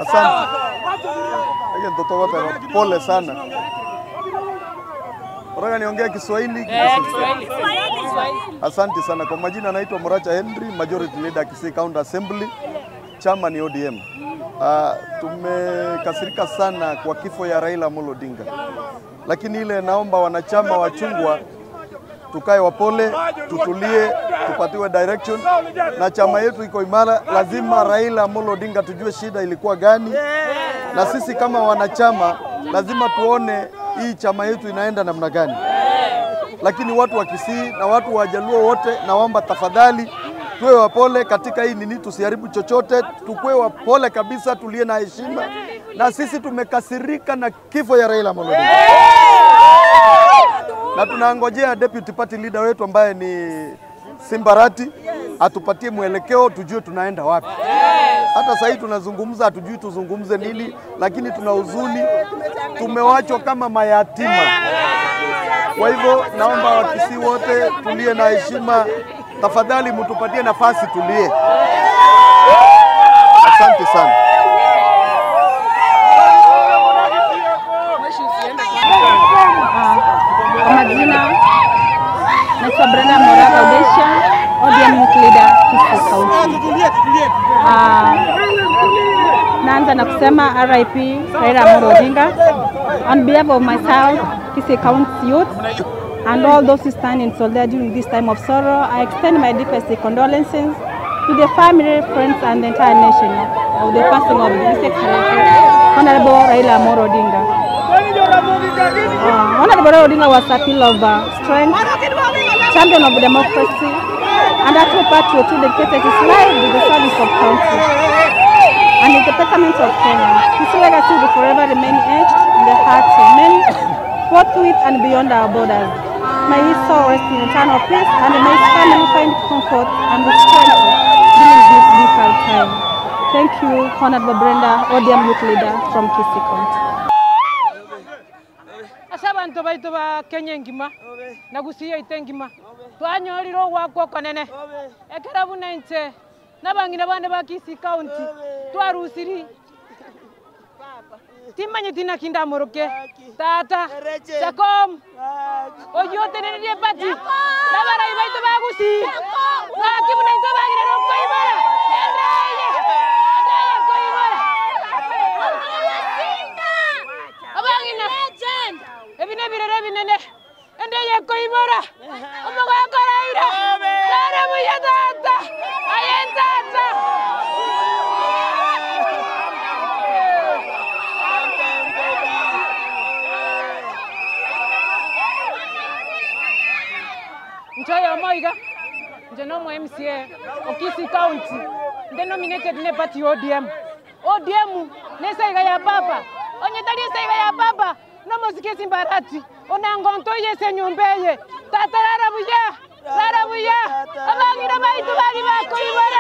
Asante. Pole sana. Unataka niongee Kiswahili? Kiswahili. Asante sana. Kwa majina naitwa Moracha Henry, Majority Leader Kisii County Assembly. Chama ni ODM. Tumekasirika sana kwa kifo ya Raila Amolo Odinga. Lakini ile naomba wanachama wa chungwa tukae wapole, tutulie, tupatiwe direction na chama yetu iko imara. Lazima Raila Amolo Odinga tujue shida ilikuwa gani. Na sisi kama wanachama lazima tuone hii chama yetu inaenda namna gani. Lakini watu wa Kisii na watu wa Jaluo wote naomba tafadhali tuwe wapole katika hii nini, tusiharibu chochote, tukue wapole kabisa, tulie na heshima. Na sisi tumekasirika na kifo ya Raila Amolo Odinga. Na tunangojea deputy party leader wetu ambaye ni Simbarati atupatie mwelekeo, tujue tunaenda wapi. Hata sasa hivi tunazungumza hatujui tuzungumze nini, lakini tuna huzuni, tumewachwa kama mayatima. Kwa hivyo naomba Wakisii wote tulie na heshima, tafadhali mtupatie nafasi tulie. Asante sana. Kwa majina naitwa Brenda Moraka Odesha, ODM Youth Leader Kisii County. Naanza na kusema RIP Raila Amolo Odinga. On behalf of myself, Kisii County Youth, and all those who stand in solidarity during this time of sorrow, I extend my deepest condolences to the family, friends, and the entire nation of the passing of His Excellency Honorable Raila Amolo Odinga. Honorable Raila Odinga was a pillar of strength, champion of democracy, and a true patriot who dedicated his life to the service of country and in the betterment of Kenya. His legacy will forever remain etched in the hearts of many, both with and beyond our borders. May his soul rest in eternal peace, and may his family find comfort and strength during this difficult time. Thank you, Honorable Brenda, ODM Youth Leader from Kisii County. Abantu baitu ba Kenya ngima na Gusii ite ngima twanyoriro gwakwa konene ekerabu na inche nabangina bande ba Kisii County twarusiri timanye tina kinda moroke tata Jakom oyote nerie pati nabarai baitu ba Gusii ngakibuna into bagira koibora endaye endaye koibora abangina ebine birere binene endeye koibora omugakora ira tara buya tata aye tata Nchoyo moiga nje no mo MCA Kisii County nde nominated ne party ODM ODM ne saiga ya papa onyetali saiga ya papa nomosike Simbarati onangonto yese nyumbeye tata rara buya abangira baitu bari bakoibora.